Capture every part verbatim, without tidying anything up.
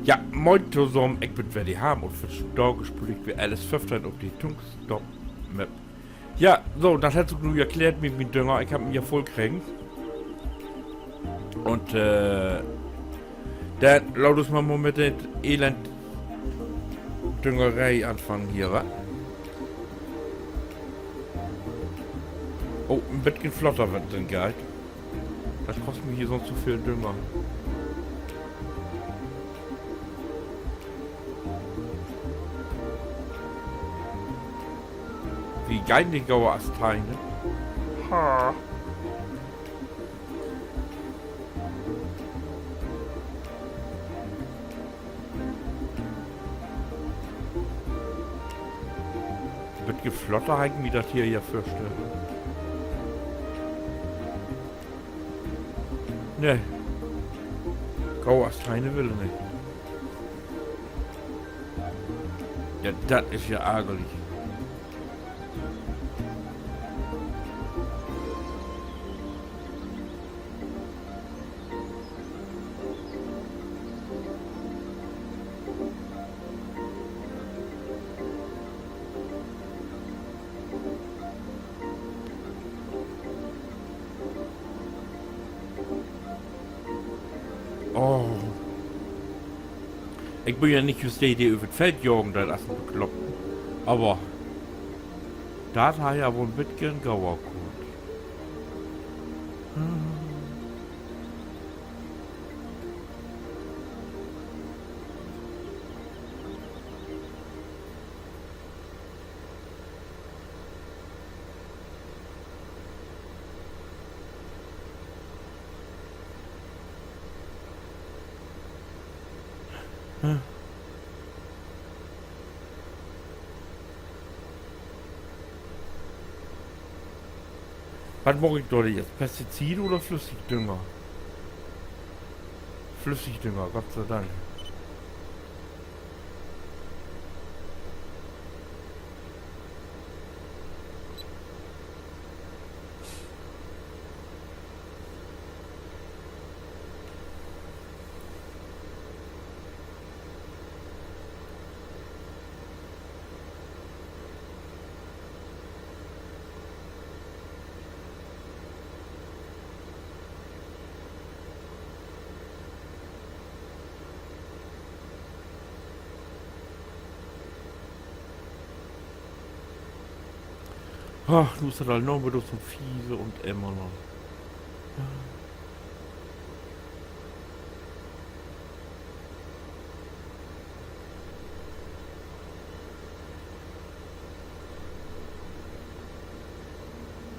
Ja, moin tosamen, ik bün weer de Harm un vandaag speel ik weer L S föffteihn op de Tungsdorf-Map. Ja, so, dat hett sik nu ja klärt mit mien Dünger. Ik heff em ja vull kregen. Un, äh, denn laat us mal, mal mit de Elend Düngeree anfangen hier, wa? Oh, en beten flotter, wenn dat denn geiht. Dat kost mi hier sünst to veel Dünger. Wi geiht nich gauer as Teine. Ha. Beten flotter harr ik mi dat hier ja vörstellt. Nee. Gauer as Teine will he nich. Ja, dat is ja argerlich. Oh. Ik bün ja nich jüst de, de över 't Feld jagen deit as en Bekloppten. Aver dat harr ja woll en beten gauer kunnt. Wat maak ik dor nu? Pestizide oder Flüssigdünger? Flüssigdünger, Gott sei Dank. Ach, nu is dat al Namiddag un fief un immer noch.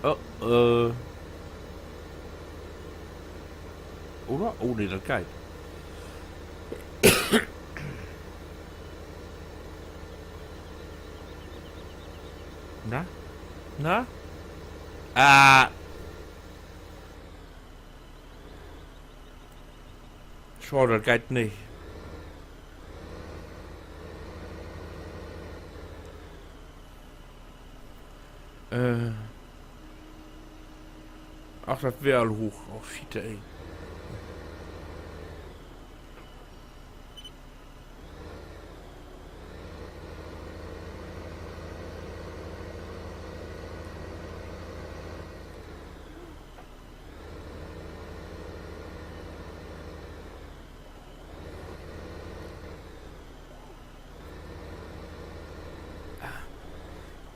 Oh, äh. Oder? Oh, nee, dat geiht. Na? Na? Ah. Schaad, dat geiht nich. Äh. Ach, dat weer al hooch. Oh, Schiete, ey.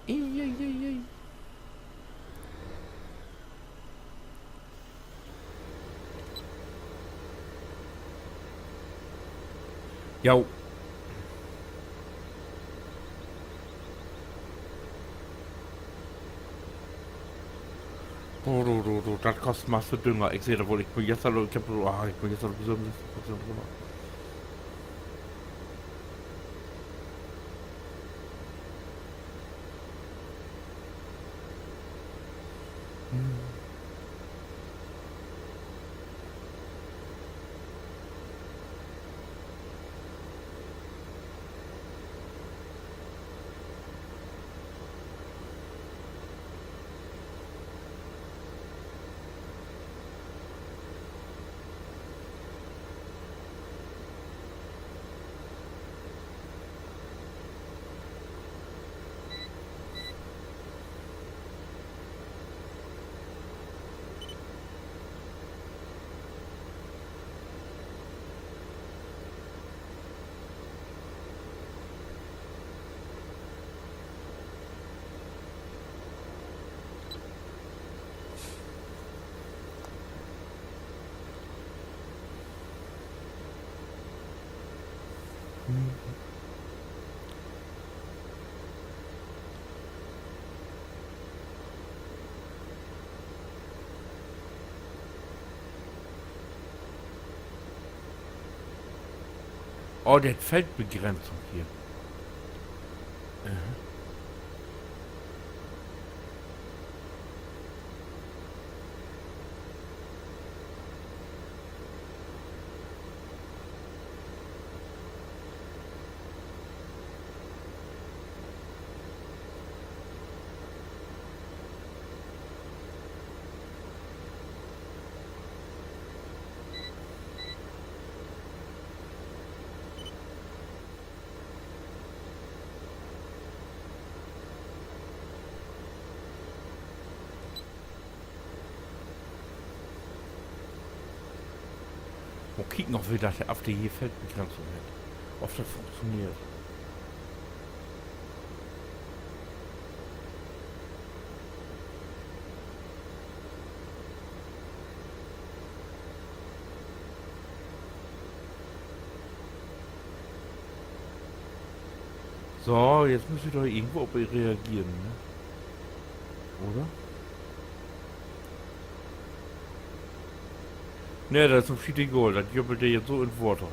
Ei, ei, ei, ei. Jo. Du, du, du, du, dat kost masse Dünger. Ik seh dat woll, ik bün jetzt al, ik heff, ah, ik bün jetzt al op sövenensestig Prozent rünner. Oh, de hett Feldbegrenzung hier. Äh. Mal kieken, of wi dat, of de hier Feldbegrenzung hett. Of dat funktioneert. So, jetzt müsst ji doch irgendwo op reageren, ne? Oder? Nee, dat is em schietegal. Dat jüppelt de jetzt so in't Water.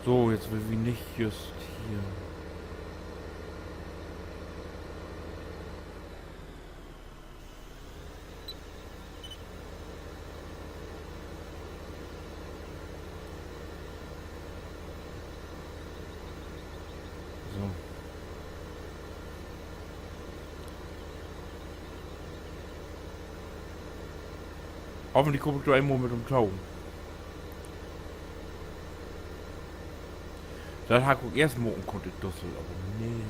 So, jetzt will wi nich jüst hier. So. Hoffentlich kumm ik dor eenmal mit üm to. Dat harr ik ok eerst maken kunnt, ik Dussel, aver nee.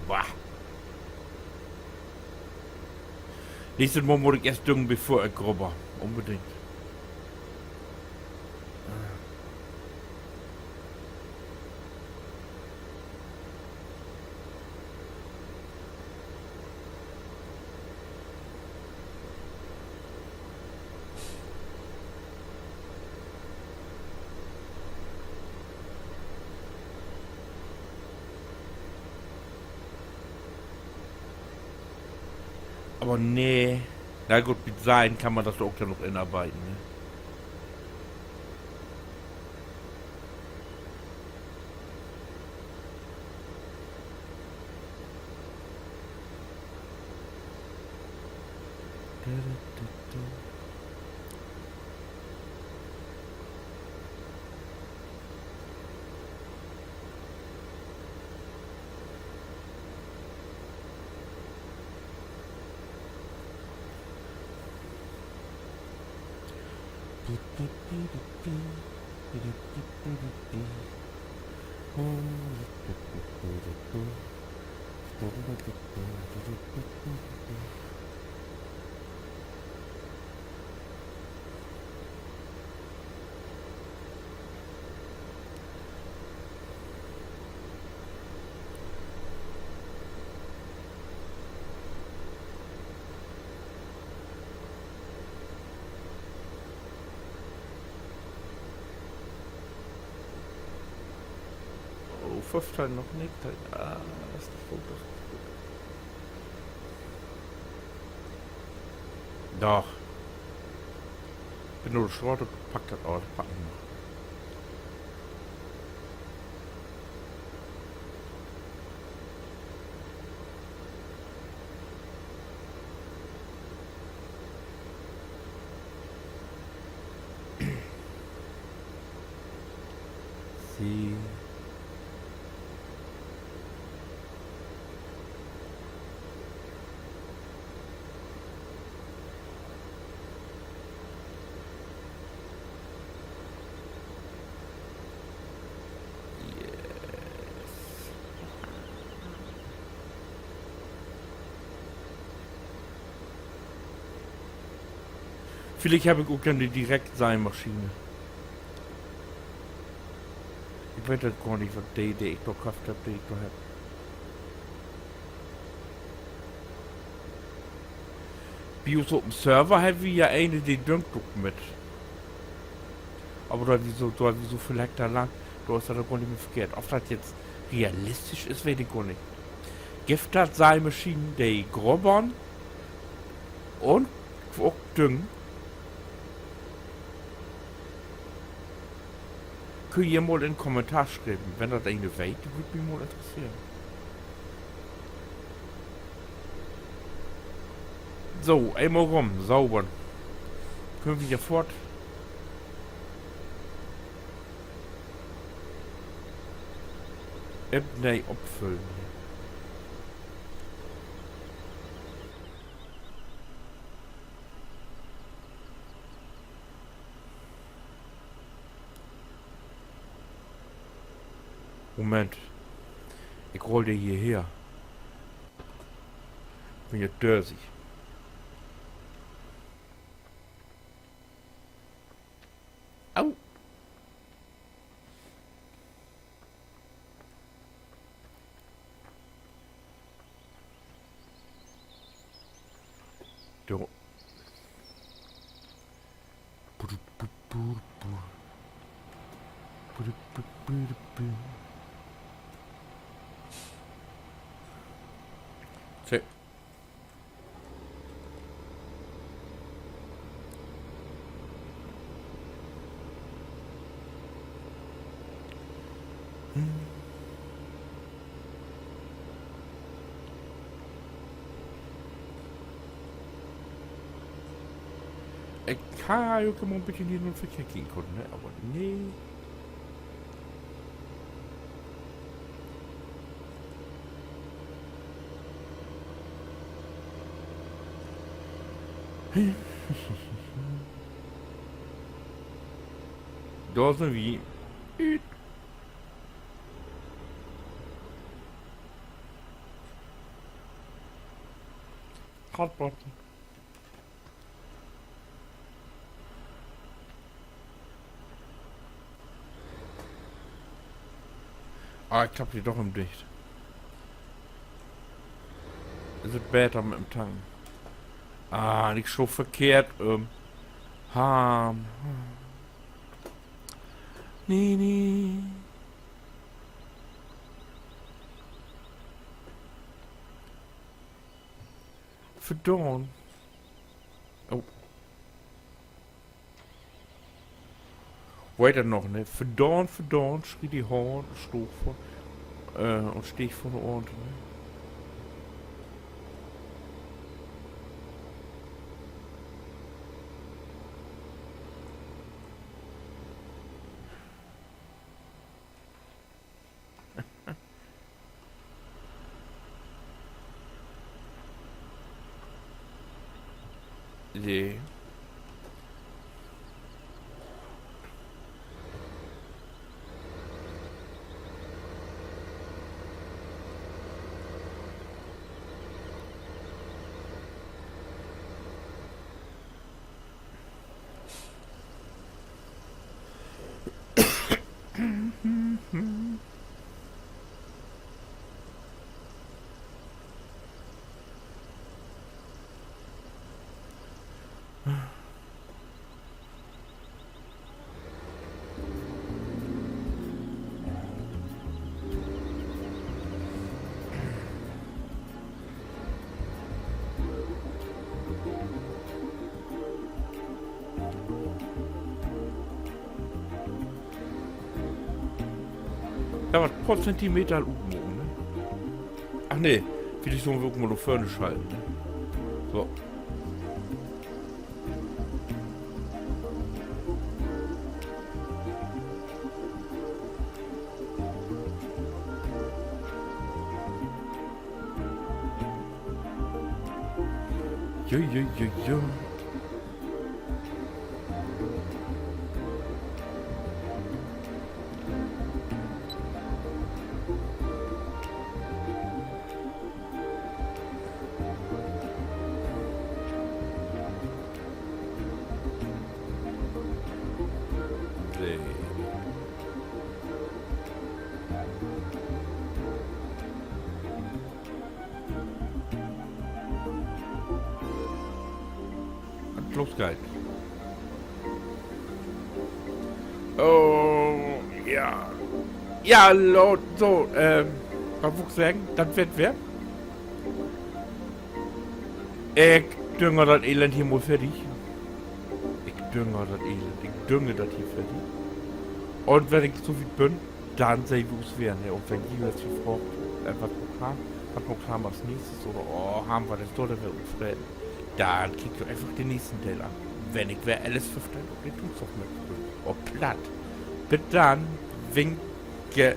Bah. Nächstet Mal mutt ik eerst düngen, bevör ik grubber. Unbedingt. Aver nee. Na goot, bi't Seien kann man dat ok denn noch inarbeiden, ne? Oh, föffteihn noch nich. Ah, dat is nich goot, dat is nich goot. Doch. Bün dör de Straat, pack dat, oh, dat pack ik noch. Se. Yes. Villicht heff ik ok denn de Direktseimaschien. Ik weet dat gor nich, wat de, de ik dor köfft hebb, de ik dor hebb. Bi us op'n Server hebbt wi ja ene, de düngt ok mit. Aver dor wi so, dor wi so veel Hektar Land, dor is dat ok gor nich mehr verkehrt. Of dat jetzt realistisch is, weet ik gor nich. Gifft dat Seimaschinen, de grubbern un ok düngen? Köönt ji mal in Kommentar schrieven, wenn dat een weet, würr mi mal interesseren. So, eenmal rum, sauber. Köönt wi ja foort. App nee opfüllen. Moment. Ik rull de hier her. Bün ja dösig. Au. Do. Tja. Ik harr ja ok jümmer en beten hier na verkehrten kunnen, ne? Aver nee. Dor sünd wi. Üt. Hartbott. Ah, ik klapp de doch üm dicht. Is dat beter mit 'n Tanken? Ah, nich so verkehrt, ähm. Harm. Nee, nee. Verdaan. Oh. Weet dat noch, ne? Verdaan, verdaan, schrie de Hahn, stach vör, äh, un steeg vör de Ohren, ne? Nee. Ja, wat poor Zentimeter utmaakt, ne? Ach nee, villicht süllen wi ok mal na vörn schalten, ne? So. Jo, jo, jo, jo. Los geiht. Oh, ja. Ja, Leut, so, ähm, wat wull ik seggen? Dat weer 't weer. Ik dünger dat Elend hier mal fertig. Ik dünger dat Elend. Ik dünge dat hier fertig. Un wenn ik so wiet bün, denn seht wi us weer, ne? Un wenn ji nu fraagt, äh, wat maakt wi, wat maakt wi as nächstes, oder, oh, hebbt wi dat dor weer utfreten, denn kiekt jo eenfach den nächsten Deel an, wenn ik weer Alice föffteihn op de Toonstock mit bün. Op Platt. Bit denn, winke.